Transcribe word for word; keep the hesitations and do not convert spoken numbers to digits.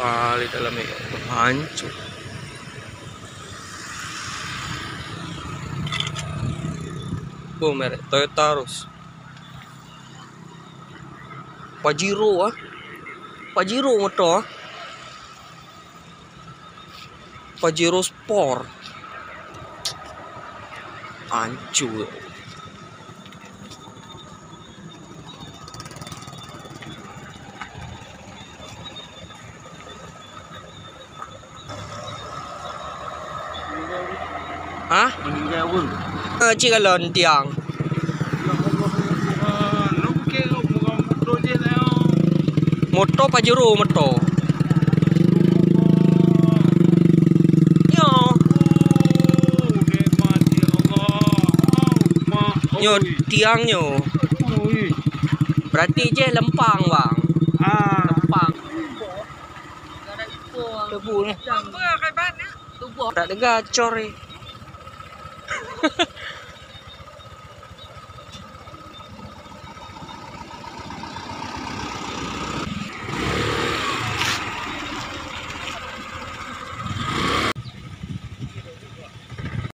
Ah, di dalam ni hancur. Oh, merek Toyota Rush. Pajero, ah. Pajero motor, ah. Pajero Sport. Hancur. Hah? Meninggai pun. Eh, cik kalon tiang. Motor Pajero motor. Nyo. Nyo tiang nyo. Berarti jih lempang, bang. Lempang. Tebu ni. Tak dengar cor ni.